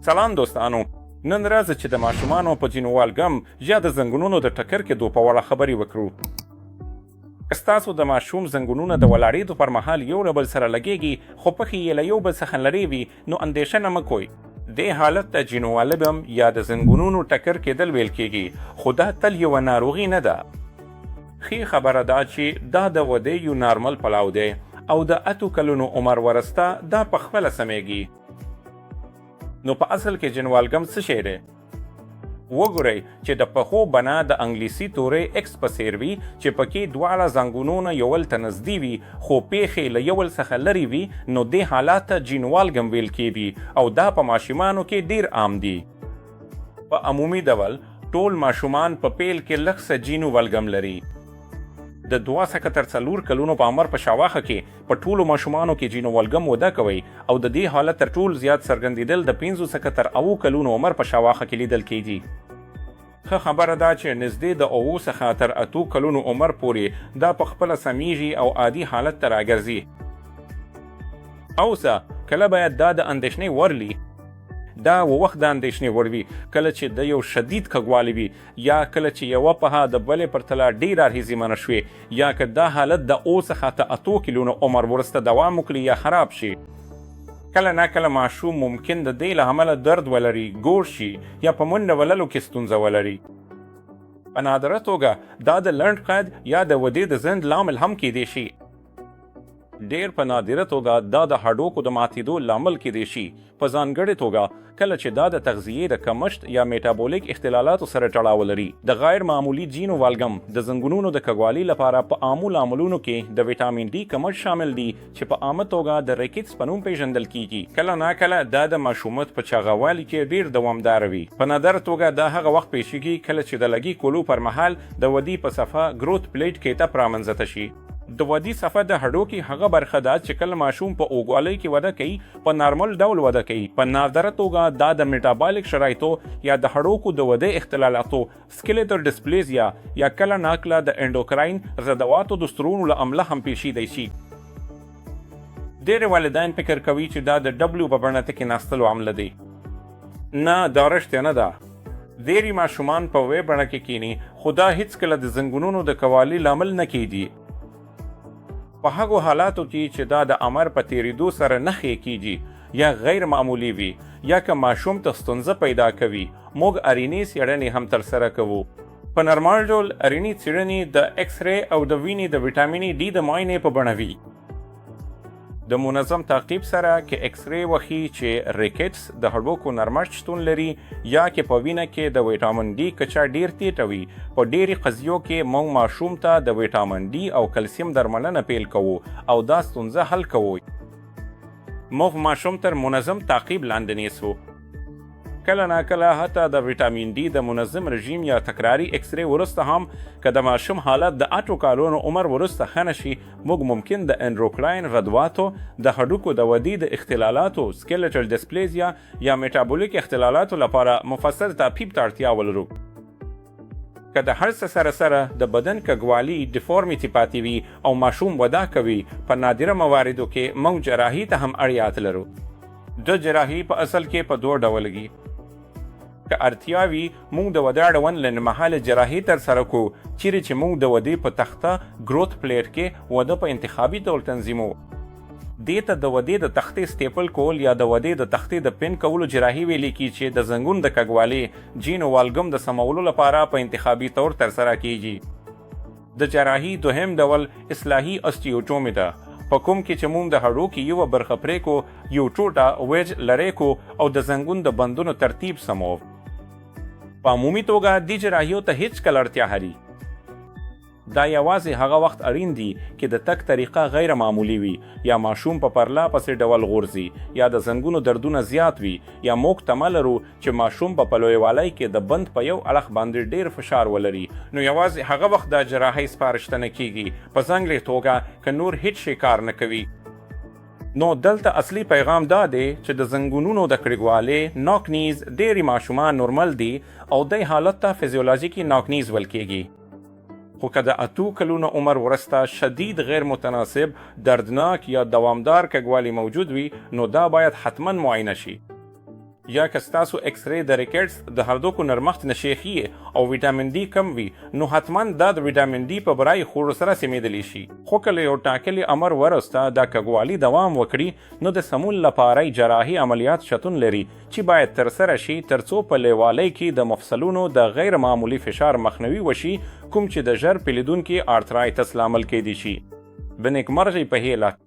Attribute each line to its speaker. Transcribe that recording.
Speaker 1: سلام دوستانو، نن راځه چې د ماشومانو په جینوالګم یا د زنګونونو د ټکر کېدو په اړه خبرې وکړو. که ستاسو د ماشوم زنګونونه د ولاړېدو پر مهال یو له بل سره لګېږي، خو پښې یې له یو بل څخه لرې وي، نو اندېښنه مه کوئ. دې حالت ته جینوالګم یا د زنګونونو ټکر کېدل ویل کېږي، خو دا تل یوه ناروغي نه ده. ښې خبره دا چې دا د ودې یو نارمل پړاو دی او د 8 کلونو عمر ورسته دا پخپله سمېږي. نو په اصل کې جنوالګم څه شی دی؟ وګورئ چې د پښو بڼه د انګلیسي تورې ایکس په څیر وي، چې پکې دواړه زنګونونه یو بل ته نږدې وي، خو پښې له یو بل څخه لرې وي. نو دې حالت ته جینوالګم ویل کیږي او دا په ماشومانو کې ډیر عام دي. په عمومي ډول ټول ماشومان په پیل کې لږ څه جینو والګم لري. د 2 څخه تر 4 کلونو په عمر په شاوخوا کې په ټولو ماشومانو کې جینوالګم وده کوي او د دې حالت تر ټولو زیات څرګندېدل د 5 څخه تر 7 کلونو عمر په شاوخوا کې لیدل کیږي. ښه خبره دا چې نږدې د 7 څخه تر 8 کلونو عمر پورې دا په خپله سمیږي او عادي حالت ته راګرځي. اوسه کله باید دا د اندېښنې وړ وي؟ دا وخت د اندېښنې وړ وي کله چې د یو شدید کږوالی وي، یا کله چې یوه پښه د بلې پرتله ډېره اغېزمنه شوې، یا که دا حالت د 7 څخه تر 8 کلونو عمر وروسته دوام وکړي یا خراب شي. کله ناکله ماشوم ممکن د دې له امله درد ولري، ګوډ شي یا په منډه وللو کې ستونزه ولري. په نادره توګه دا د لنډ قد یا د ودې د ځنډ لامل هم کیدی شي. ډیر په نادره توګه دا د هډوکو د ماتېدو لامل کیدی شي، په ځانګړې توګه کله چې دا د تغذیې د کمښت یا میټابولیک اختلالاتو سره تړاو لري. د غیر معمولي جینو والګم د زنګونونو د کږوالي لپاره په عامو لاملونو کې د ویټامین ډي کمښت شامل دي، چې په عامه توګه د ریکټس په نوم پیژندل کیږي. کله ناکله دا د ماشومت په چاغوالي کې ډیر دوامدار وي. په نادره توګه دا هغه وخت پیښیږي کله چې د لګي کولو پر مهال د ودی په صفحه، growth plate، کې تپ رامنځته شي. د ودی صفحه د هډوکي هغه برخه ده چې کله ماشوم په اوږوالۍ کې وده کوي، په نارمل ډول وده کوي. په نادره توګه دا د میټابالیک شرایطو یا د هډوکو د ودې اختلالاتو، skeletal dysplasia، یا کله ناکله د انډوکراین غدواتو د سترونو له امله هم پیښیدای شي. ډېری والدین فکر کوي چې دا د ډبلیو په بڼه ته کېناستلو عمله دی. نه، دا رښتیا نه ده. ډېری ماشومان په وی بڼه کې کیني، خو دا هیڅکله د زنګونونو د کږوالي لامل نه کیږي. په هغو حالاتو کې چې دا د عمر په تیریدو سره نه ښه کیږي یا غیر معمولي وي یا که ماشوم ته ستونزه پیدا کوي، موږ اریني څېړنې هم ترسره کوو. په نرمال ډول اریني څېړنې د ایکس ری او د وینې د ویټامین ډي د معاینې په بڼه وي. د منظم تعقیب سره که ایکس ری وښي چې ریکټس، د هډوکو نرمښت شتون لري، یا که په وینه کې د ویټامین ډي کچه ډیر تیټه وي، په ډېری قضیو کې موږ ماشوم ته د ویټامین ډي او کلسیم درملنه پیل کوو او دا ستونزه حل کوو. موږ ماشوم تر منظم تعقیب لاندې نیسو. کله ناکله حتی د ویټامین ډي د منظم رژیم یا تکراري ایکس ری وروسته هم که د ماشوم حالت د 8 کالونو عمر وروسته ښه نه شي، موږ ممکن د انډوکراین غدواتو، د هډوکو د ودې د اختلالاتو، skeletal dysplasia، یا میټابولیک اختلالاتو لپاره مفصل تعقیب ته اړتیا ولرو. که د هر څه سره سره د بدن کږوالي، deformity، پاتې وي او ماشوم وده کوي، په نادره مواردو کې موږ جراحي ته هم اړتیا لرو. د جراحي په اصل کې په دوه ډول دي. که اړتیا وي، موږ د ودې اړوند لنډمهاله جراحي ترسره کوو، چیرې چې موږ د ودې په تخته، growth plate، کې وده په انتخابي ډول تنظیموو. دې ته د ودې د تختې staple کول یا د ودې د تختې د پین کولو جراحي ویل کیږي، چې د زنګون د کږوالي، جینو والګم، د سمولو لپاره په انتخابي طور ترسره کیږي. د جراحي دوهم ډول اصلاحي استیوټومي ده، په کوم کې چې موږ د هډوکي یوه برخه پرې کو، یو ټوټه، wedge، لرې کو او د زنګون د بندونو ترتیب سمو. په عمومي توګه دې جراحیو ته هیڅ کله اړتیا لري. دا یوازې هغه وخت اړین دي چې د تګ طریقه غیر معمولي وي، یا ماشوم په پرله پسې ډول غورځي، یا د زنګونو دردونه زیات وي، یا موږ تمه لرو چې ماشوم په لویوالي کې د بند په یو اړخ باندې ډیر فشار ولري. نو یوازې هغه وخت دا جراحي سپارښتنه کیږي، په ځانګړې توګه که نور هیڅ شی کار نه کوي. نو دلته اصلي پیغام دا دی چې د زنګونونو د کړګوالې، knock knees، ډېری ماشومان نورمال دي او دې حالت ته فزیولوژیکي knock knees ویل کیږي. خو که د 8 کلونو عمر وروسته شدید، غیر متناسب، دردناک یا دوامدار کږوالی موجود وي، نو دا باید حتما معاینه شي. یا که ستاسو ایکس-ری د ریکټس، د هردوکو نرمښت، نشې ښیې او ویټامین ډي کم وي، نو حتما دا د ویټامین ډي په برای خورو سره سمیدلی شي. خو که له یو ټاکلي عمر وروسته دا کږوالي دوام وکړي، نو د سمون لپاره یې جراحي عملیات شتون لري چي باید ترسره شي ترڅو په لیوالۍ کي د مفصلونو د غیر معمولي فشار مخنوي وشي کوم چي د ژر پیلیدونکي آرترایتس لامل کیدی شي. د نیکمرغۍ په هیله.